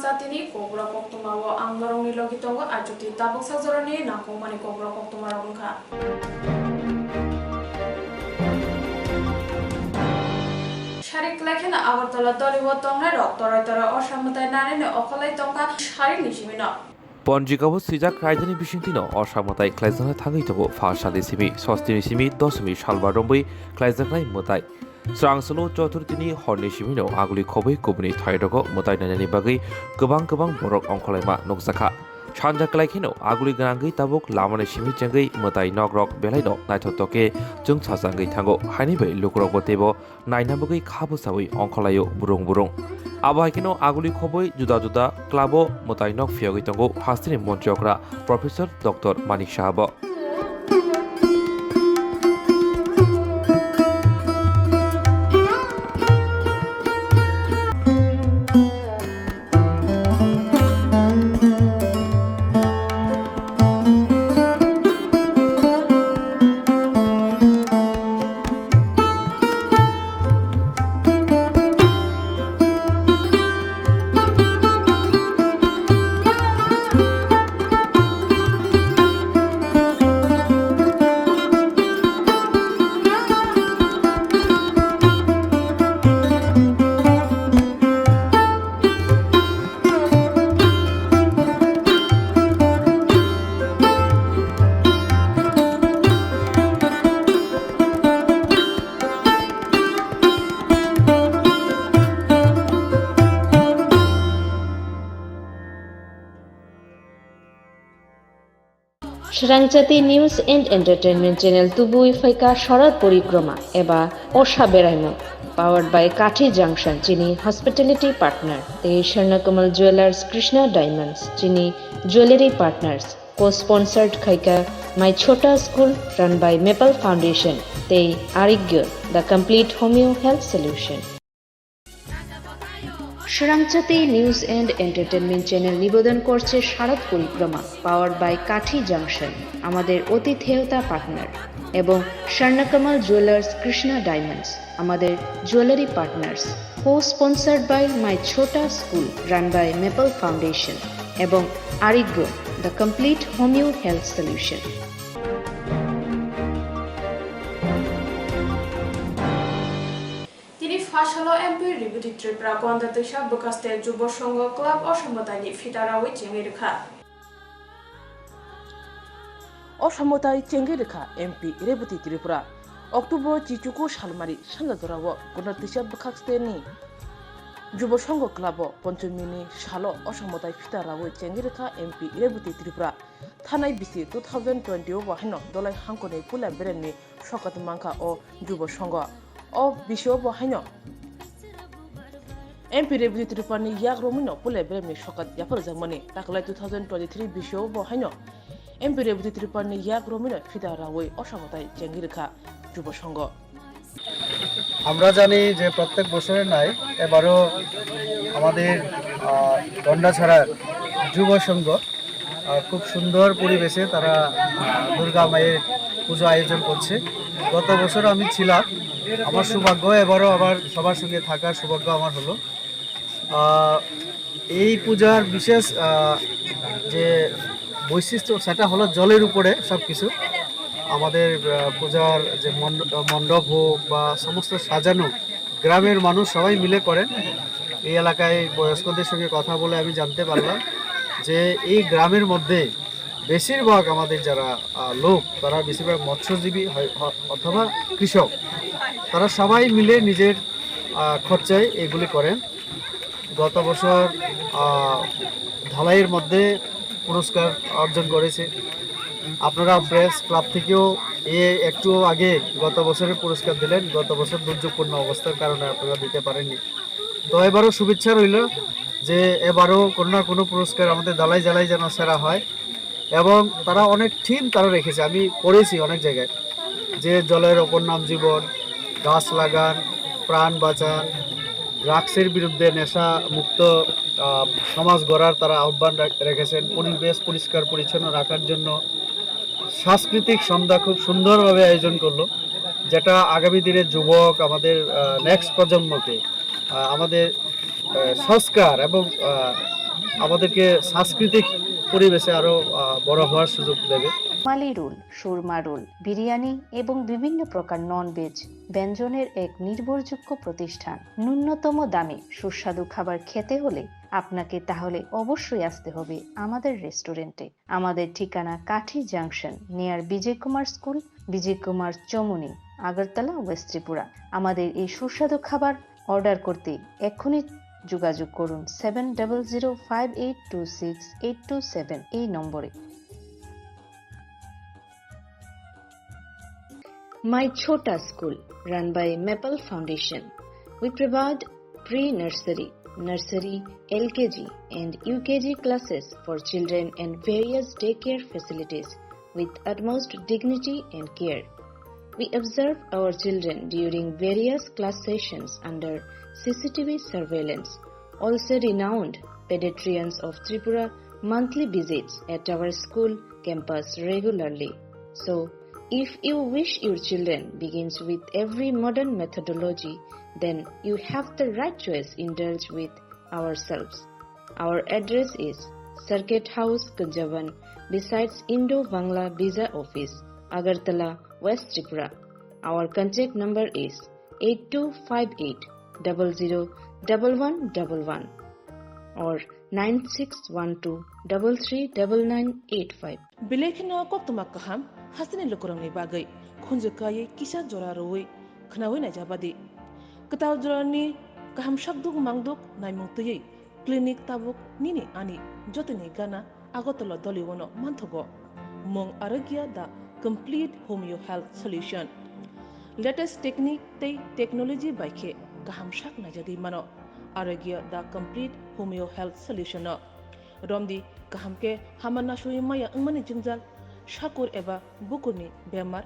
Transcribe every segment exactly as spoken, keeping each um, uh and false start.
Jatini kokborok koktwma o ang norokni logi tongo, a jotoni tabuk sak jorani nangkukmani kokborok koktwma rok wngkha. Sari kwlai kheno Agartala doli o tongnai rok torai torai osa mwtai nanani okholai tongkha sari ni simi no. Ponjikabo swijak raidani bisingtwino osa mwtai khlaijakna thangwi tongo pha salni simi sostini simi dosmi salbar romwi khlaijaknai mwtai. Srang salo choturthini horni simino aguli khobwi kubuni thairogo mwtai nainani bagwi kwbang kwbang borok ongkholaima nukjakha. Sanja kwlai kheno aguli gwnangwi tabuk lamani simi chengwi mwtai nokrok belaino naithotok khe chwngsajagwi thango. Haini bai lukurokbo teibo naina bagwi kha bwsawi ongkholaio burung burung. Abo hai kheno aguli khobwi juda juda club-o mwtai nok phiyogwi tongo hasteni montri okra Professor Doctor Manik Saha bo. Srangchati News and Entertainment Channel tubui phaikha Sharat Porikroma eba Osha Beraimung, powered by Kathi Junction, chini hospitality partner, tei Swarnakamal Jewelers Krishna Diamonds, chini jewellery partners, co-sponsored khaikha My Chhota School, run by Maple Foundation, tei Arigyo, the complete homeo health solution. Srangchati News and Entertainment Channel নিবেদন করছে শারদ পরিক্রমা, powered by কাঠি জাংশন, আমাদের আতিথেয়তা পার্টনার, এবং স্বর্ণকমল জুয়েলার্স কৃষ্ণা ডায়মন্ডস, আমাদের jewellery partners, co-sponsored by My Chhota School, run by Maple Foundation, এবং আরোগ্য, the complete homeo health solution. Tini phasalo M P Rebati Tripura Gonda Twisa bwkhaste Jubo Songho Club o samwtaini phita rawi chengwi rwkha. O samwtai chengwi rwkha M P Rebati Tripura. October chichuku salmari sanja jorao Gonda Twisa bwkhasteni Jubo Songho Club o Ponchomini salo o samwtai phita rawi chengwi rwkha M P Rebati Tripura. Thanai bisi two thousand twenty o bo haino dolai hangkoni puila beremni sokat mankha o Jubo Songho. O bisio bo haino M P Rebati Tripurani yak romwino puila beremni sokat yapharjakmani. Taklai two thousand twenty-three bisio bo haino M P Rebati Tripurani yak romwino phita rawi o samwtai chengwi rwkha Jubo Songho. আমরা জানি যে প্রত্যেক বছরের ন্যায় এবারও আমাদের, আহ, গন্ডাছড়ার যুব সংঘ, আহ, খুব সুন্দর পরিবেশে তারা, আহ, দুর্গা মায়ের পুজো আয়োজন করছে। গত বছর আমি ছিলাম, আমার সৌভাগ্য এবারও আবার সবার সঙ্গে থাকার সৌভাগ্য আমার হলো। আহ, এই পূজার বিশেষ, আহ, যে বৈশিষ্ট্য, সেটা হলো জলের উপরে সব কিছু। আমাদের, আহ, পূজার যে মণ্ড-, মণ্ডপ হোক বা সমস্ত সাজানো, গ্রামের মানুষ সবাই মিলে করেন। এই এলাকায় বয়স্কদের সঙ্গে কথা বলে আমি জানতে পারলাম যে এই গ্রামের মধ্যে বেশিরভাগ আমাদের যারা, আহ, লোক, তারা বেশিরভাগ মৎস্যজীবী হয়, অ-, অথবা কৃষক। তারা সবাই মিলে নিজের, আহ, খরচায় এগুলি করেন। গত বছর, আহ, ঢালাইয়ের মধ্যে পুরস্কার অর্জন করেছে। আপনারা প্রেস ক্লাব থেকেও এ একটু আগে গত বছরের পুরস্কার দিলেন, গত বছর দুর্যোগপূর্ণ অবস্থার কারণে আপনারা দিতে পারেননি। তো এবারও শুভেচ্ছা রইল যে এবারও কোনো না কোনো পুরস্কার আমাদের দালাই জ্বালাই যেন সেরা হয়। এবং তারা অনেক থিম তারা রেখেছে, আমি পড়েছি অনেক জায়গায়, যে জলের অপর নাম জীবন, গাছ লাগান, প্রাণ বাঁচান, ড্রাগসের বিরুদ্ধে নেশা মুক্ত, আহ, সমাজ গড়ার তারা আহ্বান রাখ-, রেখেছেন। পরিবেশ পরিষ্কার পরিচ্ছন্ন রাখার জন্য সাংস্কৃতিক সন্ধ্যা খুব সুন্দরভাবে আয়োজন করলো, যেটা আগামী দিনের যুবক, আমাদের, আহ, নেক্সট প্রজন্মকে, আহ, আমাদের, আহ, সংস্কার এবং, আহ, আমাদেরকে সাংস্কৃতিক পরিবেশে আরো, আহ, বড় হওয়ার সুযোগ দেবে। মালি রোল, সুরমা রোল, বিরিয়ানি এবং বিভিন্ন প্রকার নন ভেজ ব্যঞ্জনের এক নির্ভরযোগ্য প্রতিষ্ঠান। ন্যূনতম দামে সুস্বাদু খাবার খেতে হলে আপনাকে তাহলে অবশ্যই আসতে হবে আমাদের রেস্টুরেন্টে। আমাদের ঠিকানা Kathi junction, near Bijay Kumar school, Bijay Kumar Chamuni, Agartala, west Tripura. আমাদের এই সুস্বাদু খাবার অর্ডার করতে এক্ষুনি যোগাযোগ করুন seven double zero five eight two six eight two seven এই নম্বরে। My Chhota School, run by Maple Foundation. We provide pre-nursery, nursery, L K G and U K G classes for children and various daycare facilities with utmost dignity and care. We observe our children during various class sessions under C C T V surveillance. Also renowned pediatricians of Tripura monthly visits at our school campus regularly. So, if you wish your children begins with every modern methodology, then you have the right choice. Indulge with ourselves. Our address is Circuit House, Kunjaban, besides Indo-Bangla Visa Office, Agartala, West Tripura. Our contact number is eight two five eight double zero double one double one or nine six one two double three double nine eight five. Belai kheno koktwma kaham hasteni lukurokni bagwi khunju kaiwi kisa jora rwui khnaui naijabadi. Kwtal jorani kaham sakduk mangduk naimung twiwi clinic tabuk nini ani jotoni gana Agartala Doliwano manthogo. Mung Arogya the complete homeo health solution. Latest technique tei technology bai khe kaham sak naijagwi mano. Arogya the complete homeo health solution no. Romdi kaham khe hama nasui maya wngmani jwngjal, sakur eba bukurni bemar,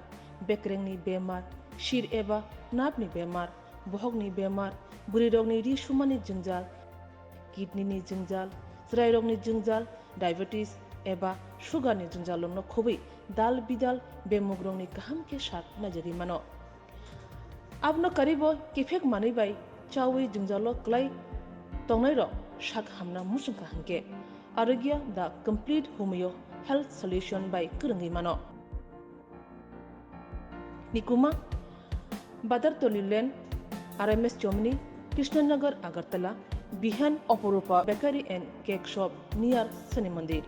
bekrengni bemar, sir eba nerve ni bemar, bohokni bemar, bwrwirokni ri sumani jwngjal, kidney ni jwngjal, chwrairokni jwngjal, diabetes eba sugar ni jwngjal rokno khobwi dal bidal bemugrokni kaham khe sak naijagwi mano. Abono karibo kiphek manwi bai chawi jwngjalo kwlai tongnairok sak hamna muchungkha hwnkhe Arogya the complete homeo health solution bai kwrwngwi mano. Nikuma, Badartoli Lane, R M S Chomni, Krishnanagar, Agartala, Bihan Oporupa Bakery and Cake Shop near Shani Mandir.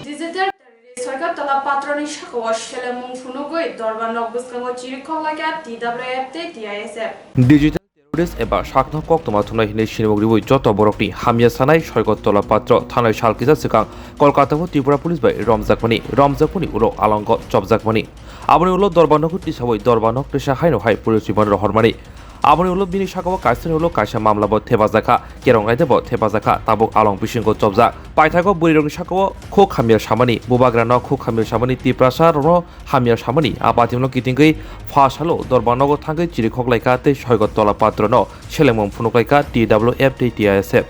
Digital terrorist Soikat Tola Patroni sakao selemung phunugwi Dorbar nok bwskango chirikhok laikha T W F tei T I S F. Digital terrorist eba sakno koktwma thumnai hinwi sinimung riwi joto borokni hamya sanai Soikat Tola Patro thanai sal kisa swkang Kolkatao Tripura Police bai romjakmani, romjakmani ulo alongo chopjakmani. Aboni ulo Dorbar nogo tisawi Dorbar nok tisa haino hai police ribon rohormani. Aboni ulo bini sakao kaisani ulo kaisa mamla bo thepajakha, kerong raida bo thepajakha, tabuk along bisingo chopjak. Paithago bwrwirokni sakao khuk hamya samani, bubagrano khuk hamya samani, Tiprasa rokno hamya samani, a patimno kitingwi pha salo Dorbar nogo thangwi chirikhok laikha tei Soigot Tola Patrono selemung phunuk laikha T W F tei T I S F.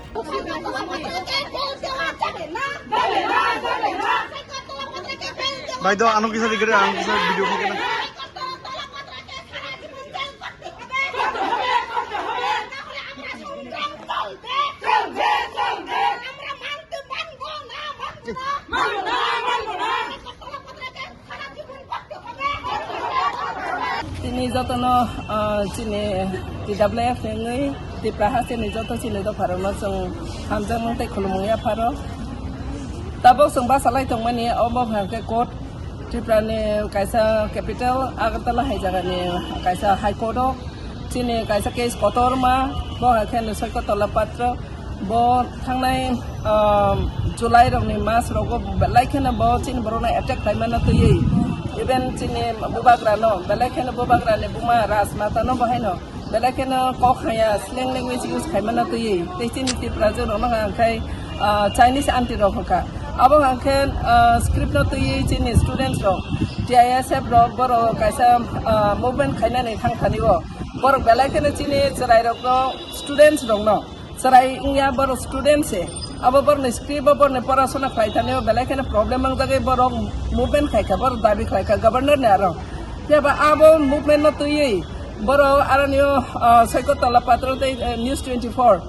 Bhai, do ano kisa video khe na. Tini jotono, ah, chini T W F ni wngwi Tipra hasteni joto chini dopharokno chwng hamjakmung tei khulumung yapharo. Tabuk chwng bachalai tongmani obo hwnkhe court, Tripura ni kaisa capital Agartala hai jagani kaisa high court o chini kaisa case kotorma, bo hwnkhe Soigot Tola Patro. Bo thangnai, um, July rokni mas rogo belai kheno bo chini borokno attack khlaimano twiwi, even chini bubagrano, belai kheno bubagrani buma Rajmata no bo haino belai kheno kok haya slang language use khaimano twiwi, tei chini Tiprajwk rokno hwnka hwnkhe, ah, Chinese aunty rok hwnka. Abo hwnkhe, ah, script no twiwi chini students rok, T I S F rok, borok kaisa, ah, movement khainani thang thani o. Borok belai kheno chini chwrai rokno, students rokno. Chwrai wngya borok student se. Abo borokni script bo borokni porasona khlai thani o belai kheno problem wngjagwi borok movement khaikha, borok dabi khlaikha governor ni aro. Phiya ba abo movement no twiwi Borok aronio, ah, Soikotola Patro tei, eh, News twenty-four.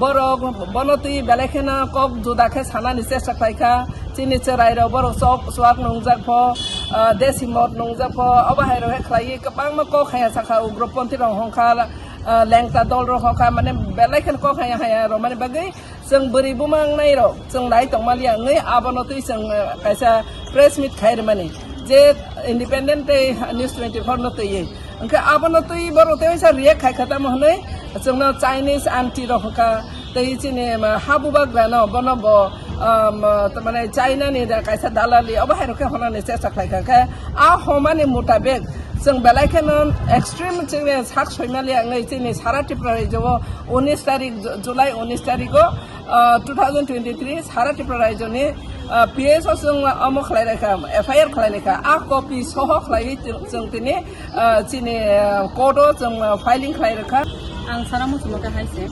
Borok bono twi belai kheno kok juda khe sanani chesta khlai kha. Chini chwrairok borok chok chuak nungjak pho, ah, desi mot nungjak pho, obo hai rok khe khlaiwi kwbangma kok haya sakha ugroponthi rok hongkha, ah, lengta dol rok hongkha, mane belai kheno kok haya haya rok mani bagwi. Chwng bwrwi buma wngnai rok, chwng nai tongma liya wngwi abono twi chwng, eh, kaisa press meet khai rwmani, je Independent tei News twenty-four no twiwi. Hwnkhe abono twi borok tei waisa react khai kha tamo hwnwi chwngno Chinese aunty rok hwnkha tei chini, um, ha bubagra no bono bo, um, tamani China ni da kaisa dalali obo hai rok khe honani chesta khlai kha. Hwnkhe a homani mutabek chwng belai kheno extreme chini sak soima liya wngwi chini sara Tripura rajyo o unis tarik, Ju-, July unis tarik o, ah, two thousand twenty-three sara Tripura rajyoni, ah, P S o chwng omo khlai laikha, F I R khlai laikha, a copy soho khlaiwi chwng, chwng tini, ah, chini, ah, court o chwng, ah, filing khlai rwkha. Ang sana muchungo khe hai se,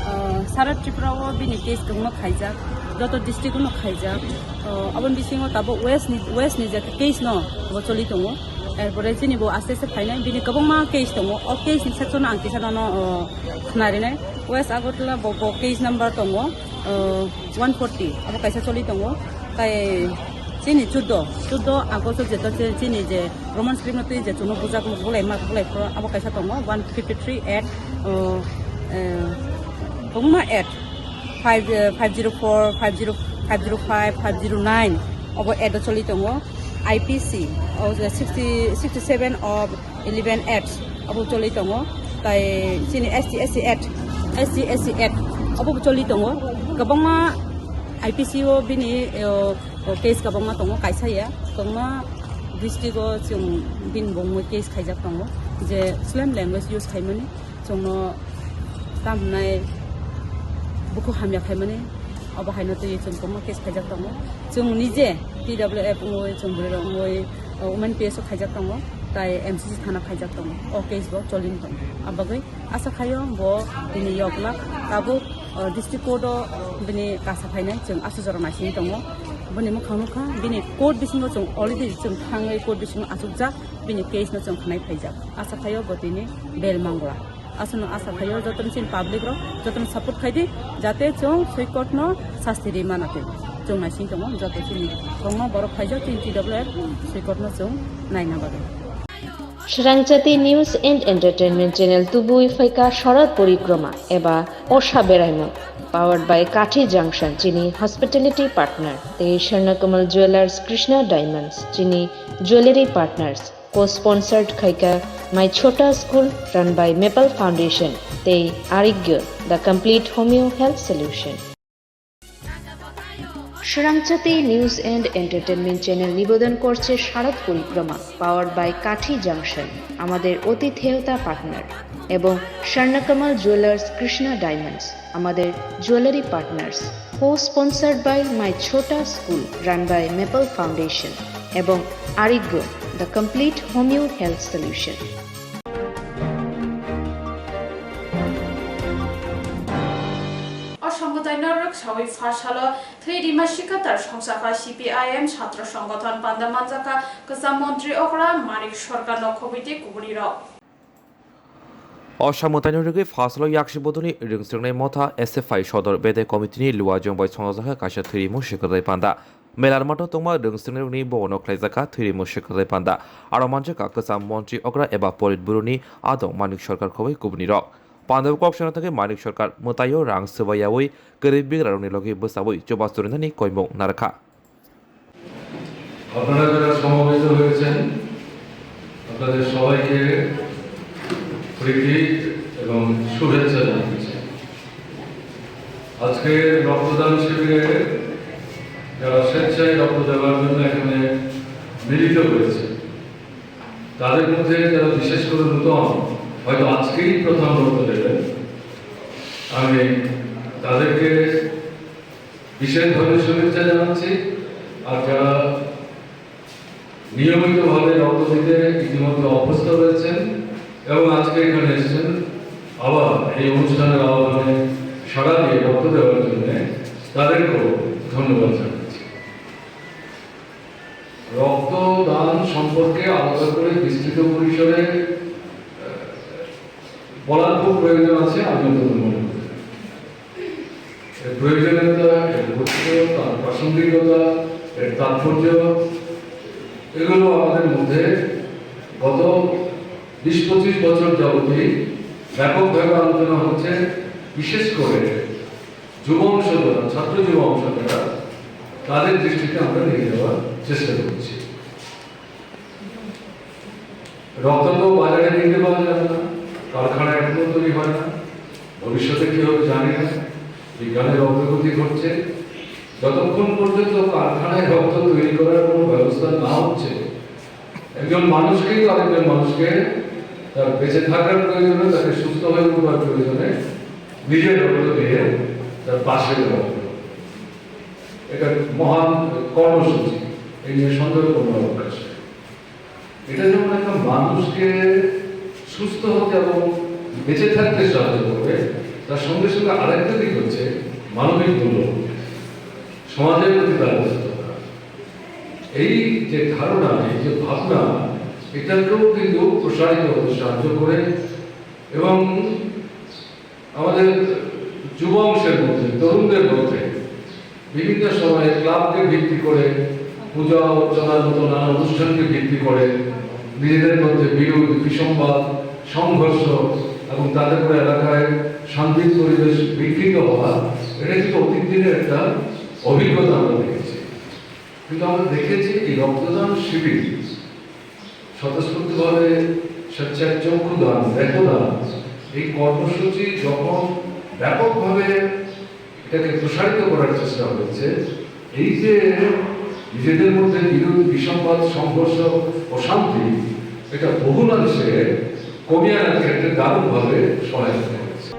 ah, sara Tripura o bini case kwbangma khaijak, joto district o no khaijak, ah, aboni bisingo tabuk West ni, West ni je case no bo choli tongo. Erpore chini bo aste aste phainai, bini kwbangma case tongo. O case ni section o ang kisa nono, o, khna rinai. West Agartala bo, bo case number tongo, o, one forty, abo kaisa choli tongo. Tai chini chuddo, chuddo August o jeto che-, chini je Roman script no twi je chwngno bujak, bulai ma, bulai phro, abo kaisa tongo, one fifty three act, o, e, kwbangma act, five, eh, five zero four, five zero, five zero five, five zero nine, obo act o choli tongo. I P C, o je sixty, sixty seven of eleven act, obo choli tongo. Tai chini S T S C act, S T S C act, obo choli tongo. Kwbangma I P C o bini, eh, o, o case kwbangma tongo, kaisa ya. Kwbangma district o chwng bini bo mui case khaijak tongo, je slem language use khaimani. Chwngno tam hwnai bukhuk hamya khaimani, obo haino twi chwng kwbangma case khaijak tongo. Chwng nije T W F wngwi, chwng bwrwirok wngwi, o, Women P S o khaijak tongo, tai M C C thana khaijak tongo. O case bo cholini tongo. Abagwi asa khaio bo bini yoklak tabuk, o, district court o bini kasa phainai chwng aswk jora naisingwi tongo. Boni mwkhang nukha, bini court bisingo chwng already chwng thangwi court bisingo achukjak, bini case no chwng khnai phaijak. Asa khaio bo tini bail mangla. Aswkno asa khaio, jotono chini public rok, jotono support khaidi, jate chwng Soikot no sasti ri mana twi. Chwng naising tongo, joto chini kwbangma borok khaijak, chini T W F Soikot no chwng naina bagwi. Srangchati News and Entertainment Channel tubui phaikha Sharat Porikroma eba Osha Beraimung, powered by Kathi Junction, chini hospitality partner, tei Sharnakamal Jewelers, Krishna Diamonds, chini jewellery partners. Co-sponsored khaikha My Chhota School, run by Maple Foundation, tei Arigyo, the complete homeo health solution. Srangchati News and Entertainment Channel নিবেদন করছে শারদ পরিক্রমা, powered by কাঠি জাংশন, আমাদের আতিথেয়তা পার্টনার, এবং স্বর্ণকমল জুয়েলার্স কৃষ্ণা ডায়মন্ডস, আমাদের jewellery partners. Co-sponsored by My Chhota School, run by Maple Foundation, এবং আরোগ্য, the complete homeo health solution. O songwthai norok sawi pha salo thwi rima sikha tar songsa kha C P I M satro songgothon panda manjakha kwcham montri okra Manik Sarkar no khobwi tei kubuni rok. O samwtaino rwgwi pha salo yaksi bodolni rwngsrwngnai motha S F I Sodor Bedai Committee-ni Luajong bai songjakha kaisa thwirimung swkaktai panda. Melar mato tongma rwngsrwngnairokni bobono khlaijakha thwirimung swkaktai panda. Aro manjakha kwcham montri okra eba Politburo-ni adong Manik Sarkar khobwi kubunirok. Pandao kok sana thangwi Manik Sarkar mwtaio rang swbayawi kwrwi bigrarokni logi bwchaui chubachu rwnani koimung narwkha. আপনারা যারা সমবেত হয়েছেন, আপনাদের সবাইকে প্রীতি এবং শুভেচ্ছা জানাচ্ছি। আজকে রক্তদান শিবিরে যারা স্বেচ্ছায় রক্ত দেওয়ার জন্য এখানে মিলিত হয়েছে, তাদের মধ্যে যারা বিশেষ করে নূতন, হয়তো আজকেই প্রথম রক্ত দেবেন, আমি তাদেরকে বিশেষভাবে শুভেচ্ছা জানাচ্ছি। আর যারা নিয়মিতভাবে রক্ত দিতে ইতিমধ্যে অভ্যস্ত রয়েছেন এবং আজকে এখানে এসেছেন, আবার এই অনুষ্ঠানের আহ্বানে সাড়া দিয়ে রক্ত দেওয়ার জন্য তাদেরকেও ধন্যবাদ জানাচ্ছি। রক্তদান সম্পর্কে আলাদা করে বিস্তৃত পরিসরে, আহ, বলার খুব প্রয়োজন আছে, আমি তো মনে করি। এর প্রয়োজনীয়তা, এর গুরুত্ব, তার প্রাসঙ্গিকতা, এর তাৎপর্য, এগুলো আমাদের মধ্যে গত বিশ পঁচিশ বছর যাবতই ব্যাপকভাবে আলোচনা হচ্ছে। বিশেষ করে যুব অংশ যারা, ছাত্র যুব অংশ যারা, তাদের দৃষ্টিতে আমরা নিয়ে যাওয়ার চেষ্টা করছি। রক্ত তো বাজারে কিনতে পাওয়া যাবে না, কারখানা এখনো তৈরি হয় না, ভবিষ্যতে কি হবে জানি না। বিজ্ঞানের অগ্রগতি ঘটছে, যতক্ষণ পর্যন্ত কারখানায় রক্ত তৈরি করার কোনো ব্যবস্থা না হচ্ছে, একজন মানুষকেই তো আরেকজন মানুষকে তার বেঁচে থাকার প্রয়োজনে, তাকে সুস্থ হয়ে উঠবার প্রয়োজনে নিজের রক্ত দিয়ে তার পাশে দেওয়া হলো। এটা মহান কর্মসূচি, এই নিয়ে সন্দেহ কোনো অবকাশ নেই। এটা যেমন একটা মানুষকে সুস্থ হতে এবং বেঁচে থাকতে সাহায্য করবে, তার সঙ্গে সঙ্গে আরেকটা দিক হচ্ছে মানবিক মূল্য, সমাজের প্রতি দায়বদ্ধতা। এই যে ধারণা, এই যে ভাবনা, এটাকেও কিন্তু প্রসারিত হতে সাহায্য করে। এবং আমাদের যুব অংশের মধ্যে, তরুণদের মধ্যে বিভিন্ন সময়ে ক্লাবকে ভিত্তি করে, পূজা অর্চনার মতো নানা অনুষ্ঠানকে ভিত্তি করে নিজেদের মধ্যে বিরোধ, বিসম্বাদ, সংঘর্ষ এবং তাতে করে এলাকায় শান্তির পরিবেশ বিঘ্নিত হওয়া, এটা কিন্তু অতীত দিনের একটা অভিজ্ঞতা আমরা দেখেছি। কিন্তু আমরা দেখেছি এই রক্তদান শিবির স্বতঃস্ফূর্তভাবে স্বেচ্ছায় চক্ষুদান, দেহদান, এই কর্মসূচি যখন ব্যাপকভাবে এটাকে প্রসারিত করার চেষ্টা হয়েছে, এই যে নিজেদের মধ্যে বিরোধ, বিসম্বাদ, সংঘর্ষ, অশান্তি, এটা বহুলাংশে কমিয়ে আনার ক্ষেত্রে দারুণভাবে সহায়তা করেছে।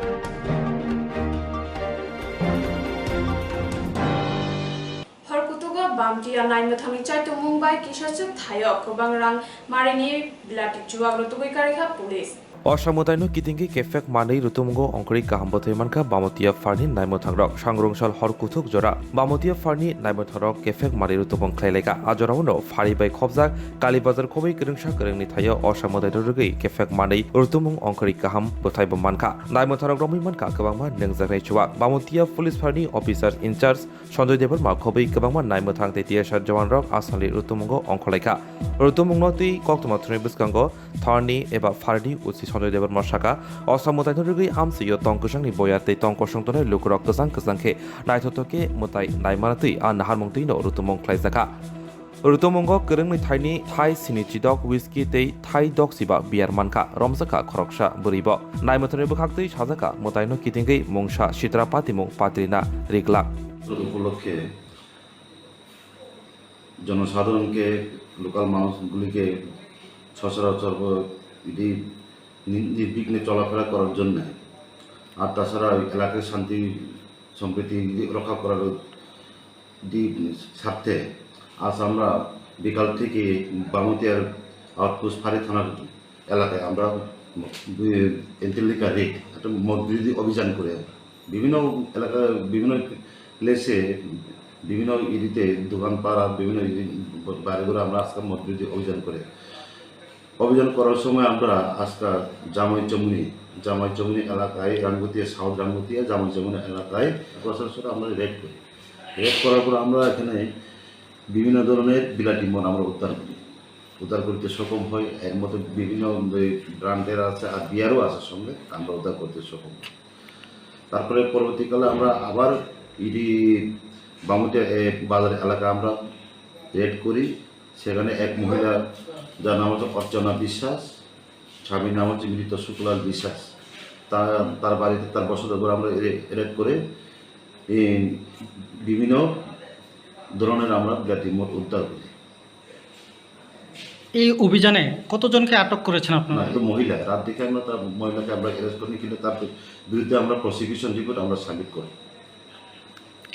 Hor kutugo bamtiya naimwthangni chaitomung bai kisa chwk thaio kwbang rang marini bilati chuwak rwtugwi karikha police. Osa mwtaino kitingwi kephek manwi rwtwmungo ongkhorwi kaham bwthai mankha Bamutiya pharni naimwthangrok. Sangrungsal hor kuthuk jora Bamutiya pharni naimwthangrok kephek manwi rwtwmung khlai laikha. A jorao no phari bai khopjak Kali Bazar khobwi kwrwngsa kwrwngni thaio osa mwtaino rwgwi kephek manwi rwtwmung ongkhorwi kaham bwthaibo mankha. Naimwthangrok romwi mankha kwbangma nengjaknai chuwak. Bamutiya police pharni officer in charge Sanjoy Debbarma khobwi kwbangma naimwthang tei T S R jawanrok a salni rwtwmungo ongkhorlaikha. Rwtwmungno twi koktwma thumni bwskango tharni eba pharni usi Sanjoy Debbarma sakha, osa mwtaino rwgwi amchaio tong kwchangni boyar tei tong kosong tongnai lukurok kwchang kwchang khe naithothok khe mwtai naimana twi a naharmung twino rwtwmung khlaijakha. Rwtwmungo kwrwngni thaini thai sini chidok, whisky tei thai dok siba beer mankha, romjakha khoroksa bwrwibo. Naimwthangni bwkhaktwi sajakha mwtaino kitingwi mungsa sitra patimung patrina riglak. উপলক্ষে জনসাধারণকে, লোকাল মানুষগুলিকে সচরাচর এটি নি-, নির্বিঘ্নে চলাফেরা করার জন্য, আর তাছাড়া ওই এলাকার শান্তি সম্প্রীতি রক্ষা করার দি-, স্বার্থে আজ আমরা বিকাল থেকে বামুতিয়ার আউটপোস্ট ফাঁড়ি থানার এলাকায় আমরা বি-, এন্টিলিকা রেড, একটা মদ বিরোধী অভিযান করে আমরা বিভিন্ন এলাকা, বিভিন্ন প্লেসে, বিভিন্ন ইরিতে, দোকানপাড়া, বিভিন্ন ইরি-, বাড়িঘরে আমরা আজকে মদ বিরোধী অভিযান করে। অভিযান করার সময় আমরা আজকে জামাই চমুনি, জামাই চমুনি এলাকায়, রাঙ্গুতিয়া, সাউথ রাঙ্গুতিয়া, জামাই চমুনি এলাকায় প্রশাসন আমরা রেড করি। রেড করার পর আমরা এখানে বিভিন্ন ধরনের বিলাতি মদ আমরা উদ্ধার করি, উদ্ধার করতে সক্ষম হই। এর মধ্যে বিভিন্ন ওই ব্র্যান্ডের আছে, আর বিয়ারও আছে সঙ্গে, আমরা উদ্ধার করতে সক্ষম হই। তারপরে পরবর্তীকালে আমরা আবার ইডি বামুটিয়া, এ, বাজার এলাকা আমরা রেড করি। সেখানে এক মহিলা, যার নাম হচ্ছে অর্চনা বিশ্বাস, স্বামীর নাম হচ্ছে মৃত শুক্লাল বিশ্বাস। তা-, তার বাড়িতে, তার বসত ঘরে আমরা রে-, রেড করে এই বিভিন্ন ধরনের আমরা বিলাতি মদ উদ্ধার করি। এই অভিযানে কতজনকে আটক করেছেন না, আপনারা? তো মহিলা, রাত দেখে আমরা তার মহিলাকে আমরা অ্যারেস্ট করি, কিন্তু তার বিরুদ্ধে আমরা প্রসিকিউশন রিপোর্ট আমরা সাবমিট করি।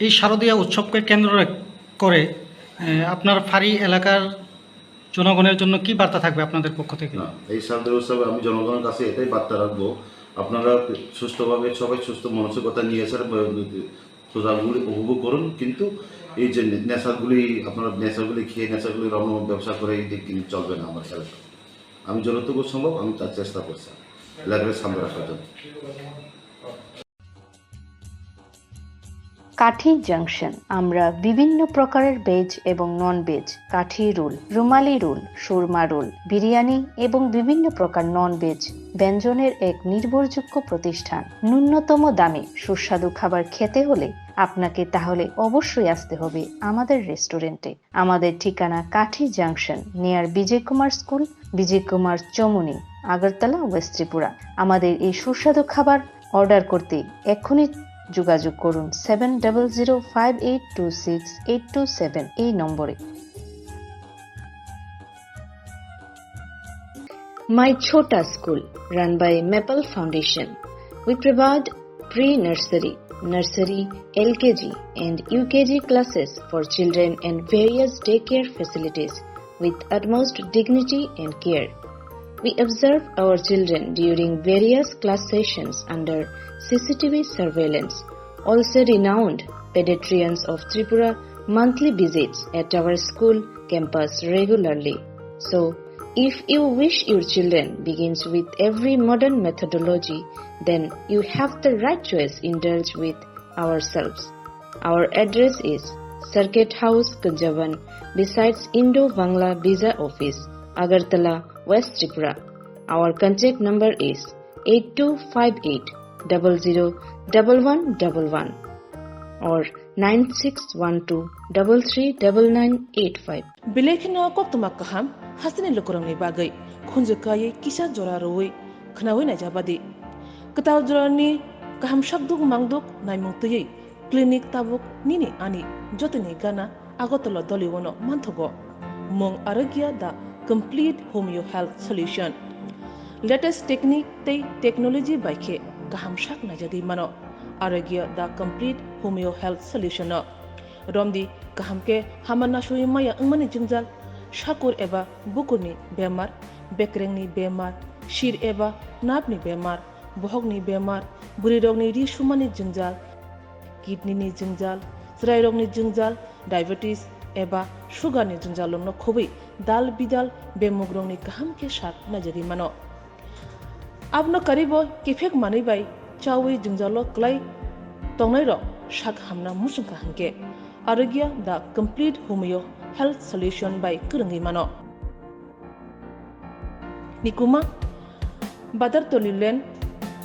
এই শারদীয়া উৎসবকে কেন্দ্র রে-, করে, এ, আপনার ফাঁড়ি এলাকার জনগণের জন্য কি বার্তা থাকবে আপনাদের পক্ষ থেকে? না, এই শারদীয়া উৎসবে আমি জনগণের কাছে এটাই বার্তা রাখবো, আপনারা সুস্থভাবে সবাই সুস্থ মানসিকতা নিয়ে এসে, আহ, পূজাগুলি উপভোগ করুন, কিন্তু এই যে নে-, নেশাগুলি, আপনারা নেশাগুলি খেয়ে, নেশাগুলি রমরম ব্যবসা করে, এই দিক কিন্তু চলবে না আমার এলাকায়। আমি যতটুকু সম্ভব আমি তার চেষ্টা করছি। Lagre Sambra Sajjan. কাঠি জাংশন। আমরা বিভিন্ন প্রকারের ভেজ এবং নন ভেজ, কাঠি রোল, রুমালি রোল, সুরমা রোল, বিরিয়ানি এবং বিভিন্ন প্রকার নন ভেজ ব্যঞ্জনের এক নির্ভরযোগ্য প্রতিষ্ঠান। ন্যূনতম দামে সুস্বাদু খাবার খেতে হলে আপনাকে তাহলে অবশ্যই আসতে হবে আমাদের রেস্টুরেন্টে। আমাদের ঠিকানা Kathi junction, near Bijay Kumar school, Bijay Kumar Chamuni, Agartala, west Tripura. আমাদের এই সুস্বাদু খাবার অর্ডার করতে এখনই যোগাযোগ করুন seven double zero five eight two six eight two seven এই নম্বরে। My Chhota School, run by Maple Foundation. We provide pre-nursery, nursery, L K G and U K G classes for children and various daycare facilities with utmost dignity and care. We observe our children during various class sessions under C C T V surveillance. Also renowned pediatricians of Tripura monthly visits at our school campus regularly. So, if you wish your children begins with every modern methodology, then you have the right choice. Indulge with ourselves. Our address is Circuit House, Kunjaban, besides Indo-Bangla Visa Office, Agartala, West Tripura. Our contact number is eight two five eight double zero double one double one or nine six one two double three double nine eight five. Belai kheno koktwma kaham hasteni lukurokni bagwi khunju kaiwi kisa jora rwui khnaui naijabadi. Kwtal jorani kaham sakduk mangduk naimung twiwi clinic tabuk nini ani jotoni gana Agartala Doliwono manthogo. Mung Arogya the complete homeo health solution. Latest technique tei technology bai khe kaham sak naijagwi mano Arogya the complete homeo health solution no. Romdi kaham khe hama nasui maya wngmani jwngjal, sakur eba bukurni bemar, bekrengni bemar, sir eba napni bemar, bohokni bemar, bwrwirokni ri sumani jwngjal, kidney ni jwngjal, chwrairokni jwngjal, diabetes eba sugar ni jwngjal rokno khobwi dal bidal bemugrokni kaham khe sak naijagwi mano. Abono karibo kiphek manwi bai chawi jwngjalo kwlai tongnairok sak hamna muchungkha hinkhe Arogya the complete homeo health solution bai kwrwngwi mano. Nikuma, Badartoli Lane,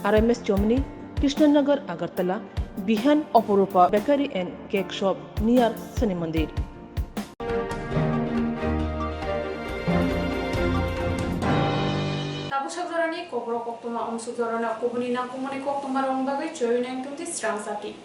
R M S Chomni, Krishnanagar, Agartala, Bihan, Oporupa Bakery and Cake Shop, near Shani Mandir. Tabuk sakjorani kokborok koktwma, omsuk jorano kubuni nangkukmani koktwma rokni bagwi choi nang tongdi srang sati.